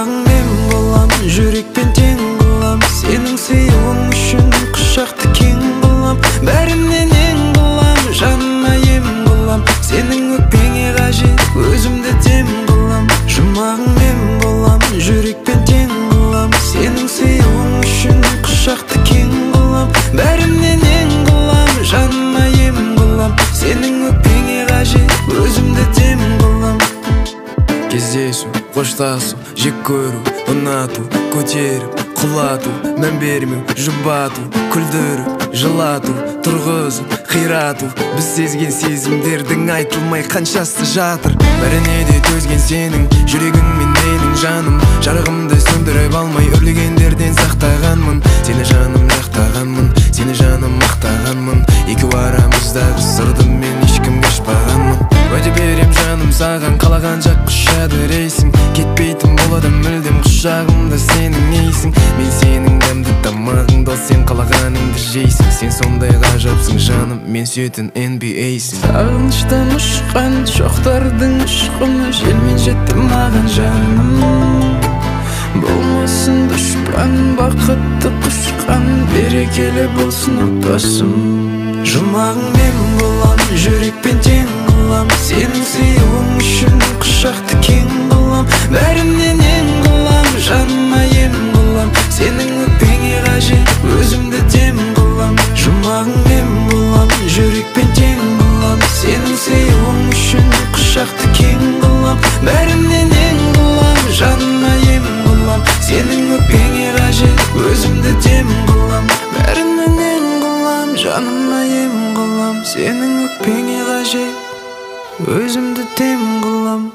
Жұмағың мен болам, жүрекпен тең қылам. Сенің сыйуың үшін құшақты кең қылам. Бәрінен ең қылам, жаныма ем қылам. Сенің өкпеңе қажет, өзімді дем қылам. Жұмағың мен болам, жүрекпен тең қылам. Сенің сыйуың үшін құшақты кең қылам. Бәрінен ең қылам, жаныма ем қылам. Сенің өкпеңе қажет, өзімді дем қылам. Кездесу, қоштасу, жек көру, ұнату, көтеріп, құлату, мән бермеу, жұбату, күлдіру, жылату, тұрғызу, қирату. Біз сезген сезімдердің айтылмай қаншасы жатыр. Бәріне де төзген сенің жүрегіңмен менің жаным. Жарығымды сөндіріп алмай үрлегендерден сақтағанмын. Сені жаным жақтағанмын, сені жаным мақтағанмын. Екеу арамыздағы сырды мен ешкімге ашпағанмын. Уәде берем жаным саған, қалаған жаққа ұшады рейсің. Кетпейтін болады мүлдем құшағымда сенің иісің. Мен сенің дәмді тамағыңды, ал сен қалағаныңды жейсің. Сен сондай ғажапсың жаным, мен сүйетін NBA-сің. Сағыныштан ұшқан шоқтардың ұшқыны желмен жетті маған жаным. Болмасын дұшпан, бақытты құшқан, берекелі болсын отбасым. Жұмағың мен болам, жүрекпен тең қылам. Сенің сыйуың үшін құшақты кең қылам. Бәрінен ең қылам, жаныма ем қылам. Сенің өкпеңе қажет, өзімді дем қылам. Жұмағың мен болам, жүрекпен тең қылам. Сенің сыйуың үшін құшақты кең қылам. Бәрінен ең қылам, жаныма ем қылам. Сенің өкпеңе қажет, өзімді дем қылам. Бәрінен ең қылам, жаныма ем қылам. Сенің өкпеңе қажет, өзімді дем қылам.